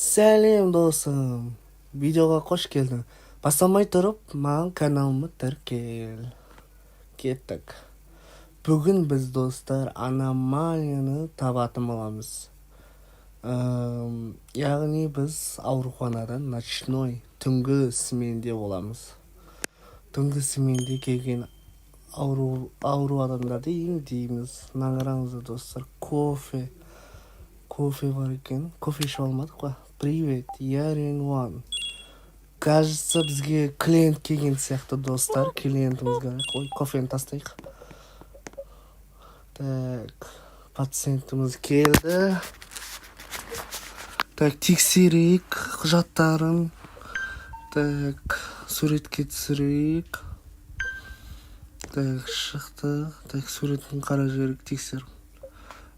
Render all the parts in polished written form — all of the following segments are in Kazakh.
Сәлем, досым! Видеоға қош келдің. Бастамай тұрып, маған каналыма тіркел. Кеттік. Бүгін біз, достар, аномалияны табатын боламыз. Яғни біз ауруханада ночной, түнгі сменде боламыз. Түнгі сменде келген ауру адамдарды емдейміз. Мына қараңыздар, достар, кофе. Кофе бар екен. Кофе ішіп алмадық па? Привет, я Ренуан. Кажется, бізге клиент келген сияқты, достар. Клиентімізге ой, кофені тастайық. Так, пациентіміз келді. Так, тексерейік құжаттарын. Так, суретке түсірейік. Так, шықты. Так, суретін қарап жіберейік, тексеріп.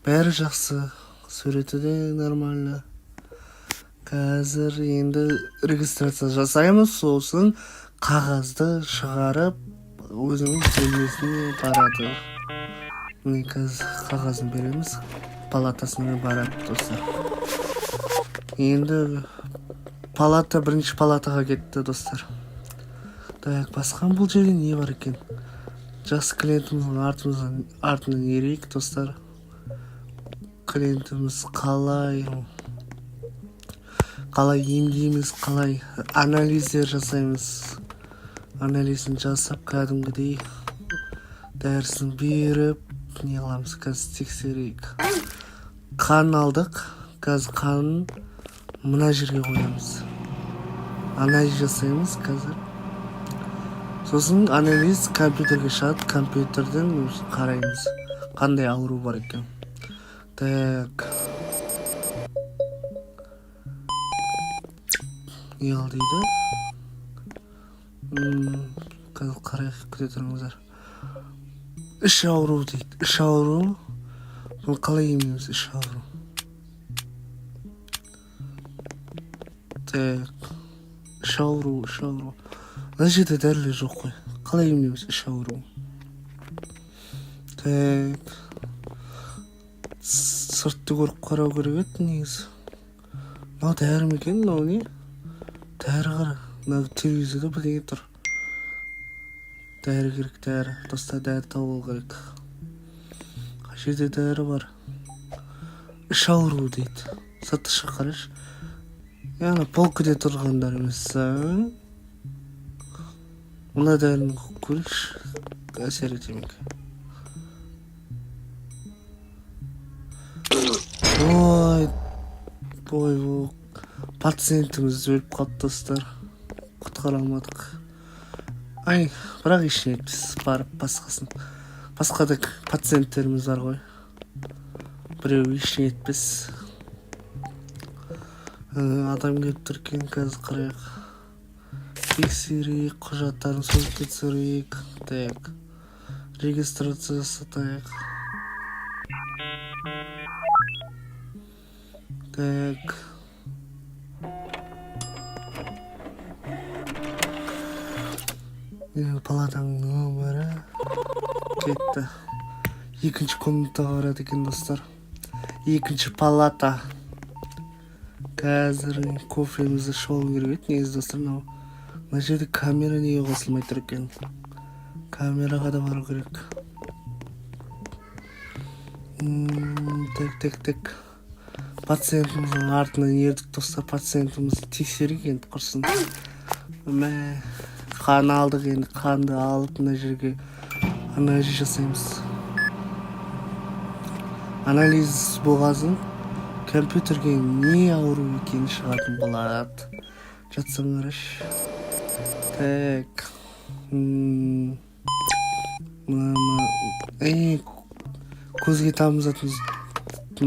Бәрі жақсы. Суреті де нормально. Қазір енді регистрация жасаймыз, сосын қағазды шығарып, өзінің бөлмесіне барады. Міне, қазір қағазын береміз, палатасына барады, достар. Енді палата, бірінші палатаға кетті, достар. Так, басқа бұл жерде не бар екен? Жақсы, клиентіміздің артынан ерейік, достар. Клиентіміз қалай емдейміз, қалай анализдер жасаймыз. Анализін жасап, кәдімгідей дәрісін беріп, не қыламыз, қазір тексерейік. Қан алдық, қазір қанын мына жерге қоямыз. Анализ жасаймыз қазір. Сосын анализ компьютерге шығады, компьютерден қараймыз, қандай ауру бар екен. Так. Не қыл дейді? Қазір қарайық, күте тұрыңыздар. Іш ауру дейді. Іш ауру. Бұны қалай емдейміз, іш ауру? Так. Іш ауру, іш ауру. Мына жерде дәрілер жоқ қой. Қалай емдейміз іш ауру? Так. Сыртты көріп қарау керек еді негізі. Мынау дәрі ме екен, мынау не? Дәрі қара. Мына телевизорда бірдеңе тұр. Дәрі керек, дәрі. Достар, дәрі тауып алу керек. Қай жерде дәрі бар? Іш ауру дейді. Сырты шығып қарашы. Яғни полкіде тұрғандар емес. Мына дәріні көрейікші. Әсер ете ме екен? Ой, ой, пациентіміз өліп қалды, достар. Құтқара алмадық. Ай, бірақ ештеңе етпес, барып басқасын. Басқа да пациенттеріміз бар ғой. Біреу ештеңе етпес. Адам келіп тұр екен, қазір қарайық. Тексерейік, құжаттарын суретке түсірейік. Так, регистрация жасатайық. Так. Палатаның нөмірі кетті. Екінші комнатаға барады екен, достар. Екінші палата. Қазір кофемізді ішіп алу керек еді негізі, достар. Мынау мына жерде камера неге қосылмай тұр екен? Камераға да бару керек. Так, так, так. Пациентіміздің артынан ердік, достар. Пациентімізді тексерейік енді, құрсын. Мә, қан алдық, енді қанды алып, мына жерге анализ жасаймыз. Анализ болғасын компьютерге не ауру екені шығатын болады. Жатсаң қарашы. Так. Мына көзге тамызатын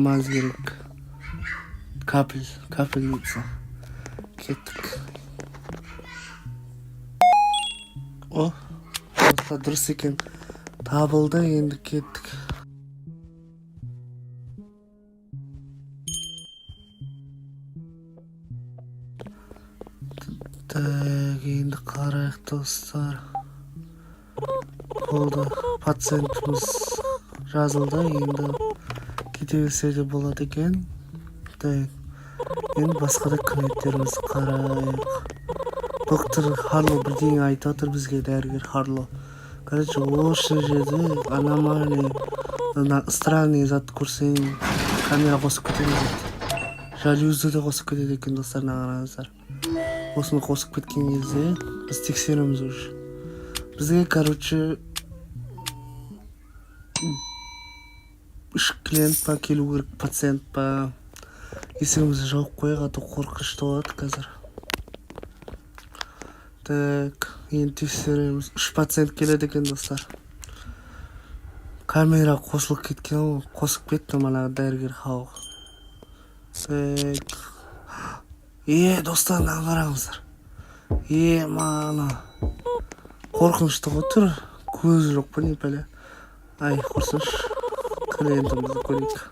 мазь керек. Капель, капельница. Кеттік. О, достар, дұрыс екен. Табылды, енді кеттік. Так, енді қарайық, достар. Болды, пациентіміз жазылды, енді кете берсе де болады екен. Так, Енді басқа да клиенттерімізді қарайық. Доктор Харло бірдеңе айтып жатыр бізге, дәрігер Харло. Короче, осы жерде аномальный, странный зат көрсең, камера қосып кетеміз дейді. Жалюзді де қосып кетеді екен, достар, мына қараңыздар. Осыны қосып кеткен кезде біз тексереміз уже. Бізге, короче, үш клиент па келу керек, пациент па. Есігімізді жауып қояйық, а то қорқынышты болады қазір. Так, енді тексереміз. Үш пациент келеді екен, достар. Камера қосылып кеткен ғой, қосып кетті мана дәрігер Хау. Так, е, достар, мынаны қараңыздар. Е, мана қорқынышты ғой түрі. Көзі жоқ па, не пәле? Ай, құрсыншы, клиентімізді көрейік.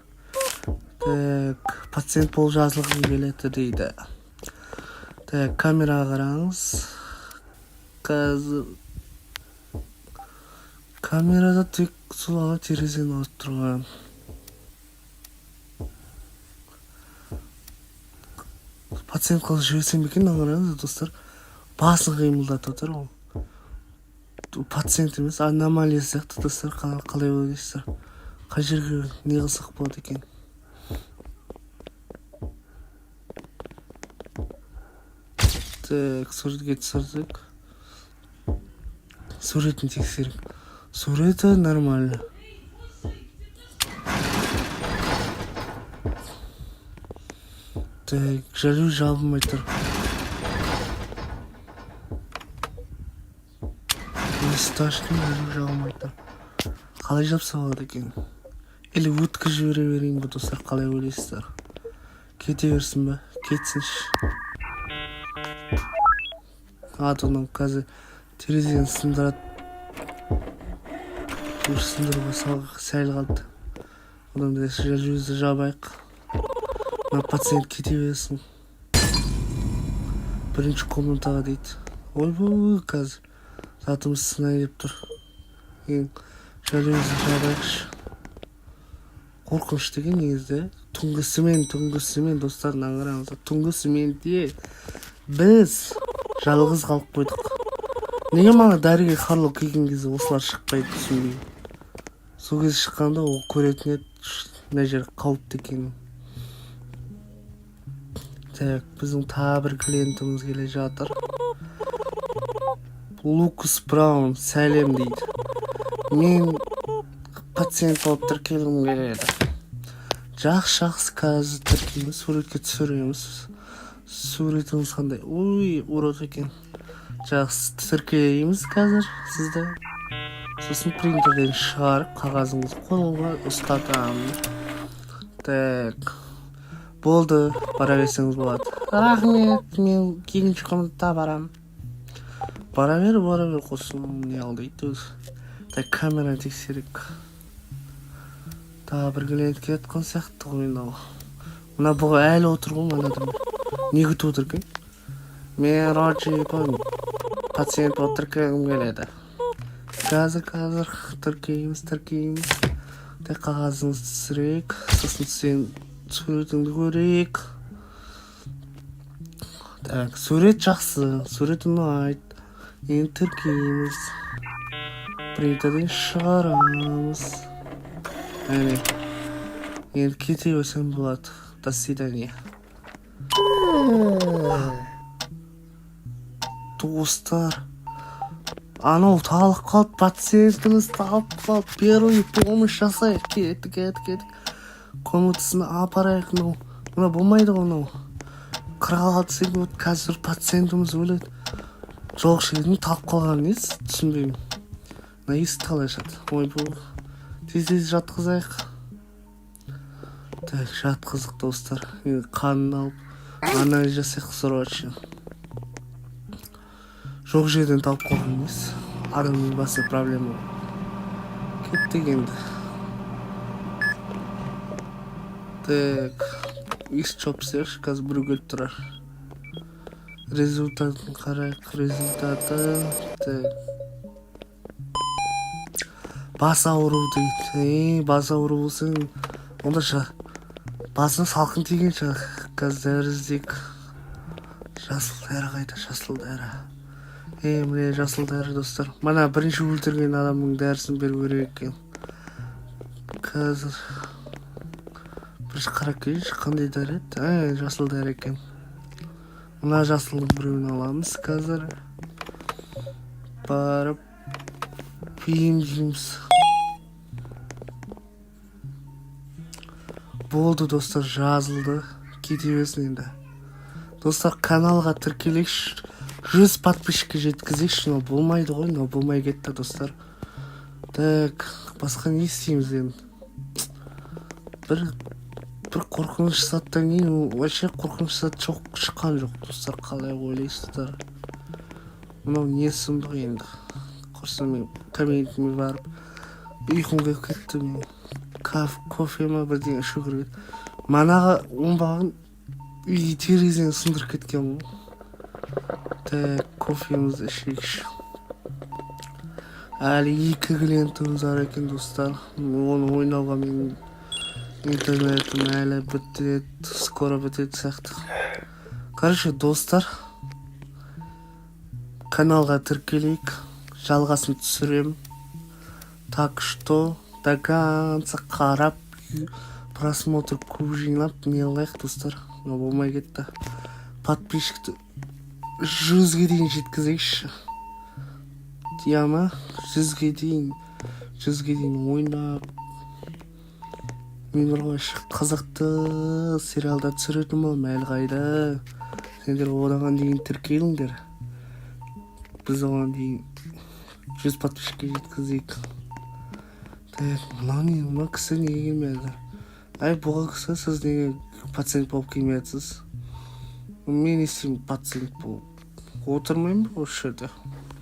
Так, пациент болып жазылғым келеді дейді. Так, камераға қараңыз. Қазір камерада тек сол ана терезені алып тұрған. Пациент қалай жіберсем екен? Мына қараңыздар, достар, басын қимылдатып отыр ол. Пациент емес, аномалия сияқты, достар. Қалай ойлайсыздар, қай жерге не қылсақ болады екен? Так, суретке түсірдік, суретін тексеріп, суреті нормально. Так, жалюзи жабылмай тұр. Есікті аштым, жалюзи жабылмай тұр. Қалай жапса болады екен? Или өткізіп жібере берейін ба, достар, қалай ойлайсыздар? Кете берсін ба? Кетсінші. А то мынау қазір терезені сындырады. Уже сындыруға сәл қалды. Одан да жалюзді жабайық. Мына пациент кете берсін. Бірінші комнатаға дейді. Ойбой, қазір затымыз сынайын деп тұр. Ең жалюзді жабайықшы. Қорқыныш деген негізі түнгі смен, түнгі смен, достар, мынаны қараңыздар. Түнгі сменде біз жалғыз қалып қойдық. Неге мана дәрігер Харло келген кезде осылар шықпайды, түсінбеймін. Сол кезде шыққанда ол көретін еді мына жер қауіпті екенін. Так, біздің тағы бір клиентіміз келе жатыр. Лукас Браун, сәлем дейді. Мен пациент болып тіркелгім келеді. Жақсы, жақсы, қазір тіркейміз, суретке түсіреміз. Суретіңіз қандай? Ой, урод екен. Жақсы, тіркейміз қазір сізді. Сосын принтерден шығарып, қағазыңызды қолға ұстатамын. Так, болды, бара берсеңіз болады. Рахмет, мен екінші комнатаға барамын. Бара бер, бара бер, құрсын, не алдайды өзі. Так, камераны тексерейік. Тағы бір клиент келе жатқан сияқты ғой мынау. Мына бұғы әлі отыр ғой мына адам. Не күтіп отыр екен? Мен Роджи пациент болып тіркелгім келеді. Қазір, қазір тіркейміз, тіркейміз. Тек қағазыңызды түсірейік, сосын сен суретіңді көрейік. Так, сурет жақсы, сурет ұнайды. Енді тіркейміз. Принтерден шығарамыз. Әне. Енді кете берсең болады. До свидания. Достар, анау талып қалды, пациентіміз талып қалды. Первый помощь жасайық. Кеттік, кеттік, кеттік. Комнатасына апарайық. Мынау, мына болмайды ғой мынау. 46 секунд, қазір пациентіміз өледі. Жоқ жердің талып қалған несі, түсінбеймін. Мына есікті қалай ашады? Ойбой, тез тез жатқызайық. Так, жатқыздық, достар. Енді қанын алып анализ жасайық срочно. Жоқ жерден талып қалған емес, адамның басы проблема. Кеттік енді. Так, есікті жауып тастайықшы, қазір біреу келіп тұрар. Результатын қарайық, результаты. Так, бас ауру дейді. Ей, бас ауру болса, онда басына салқын тиген шығар. Қазір дәрі іздейік. Жасыл дәрі қайда? Жасыл дәрі, е, міне, жасыл дәрі, достар. Мана бірінші өлтірген адамның дәрісін беру керек екен. Қазір бір қарап келейінші, қандай дәрі еді? Ә, жасыл дәрі екен. Мына жасылдың біреуін аламыз. Қазір барып емдейміз. Болды, достар, жазылды. Кете берсін енді. Достар, каналға тіркелейікші, 100 подписчикке жеткізейікші. Мынау болмайды ғой, мынау болмай кетті, достар. Так, басқа не істейміз енді? Бір қорқыныш заттан кейін вообще қорқыныш зат жоқ, шыққан жоқ, достар. Қалай ойлайсыздар? Мынау не сұмдық енді? Құрсын, мен кабинетіме барып ұйқым келіп кетті. Мен кофе ма, бірдеңе ішу керек еді. Манағы оңбаған үй терезені сындырып кеткен ғой. Так, кофемізді ішейікші. Әлі екі клиентіміз бар екен, достар. Оны ойнауға менің интернетім әлі бітеді, скоро бітетін сияқты. Короче, достар, каналға тіркелейік, жалғасын түсіремін. Так что до конца қарап, просмотр көп жинап, не қылайық, достар? Мынау болмай кетті. Подписчикті 100-ге дейін жеткізейікші, иә ма? 100-ге дейін, 100-ге дейін ойнап, мен бар ғой, қызықты сериалдар түсіретін боламын. Әлі қайда? Сендер одан дейін тіркеліңдер. Біз оған дейін 100 подписчикке жеткізейік. Так, мынау не? Мына кісі неге келмеді? Әй, бұға кісі, сіз неге пациент болып келмей жатсыз? Мен не істеймін пациент болып? Отырмаймын ба осы жерде?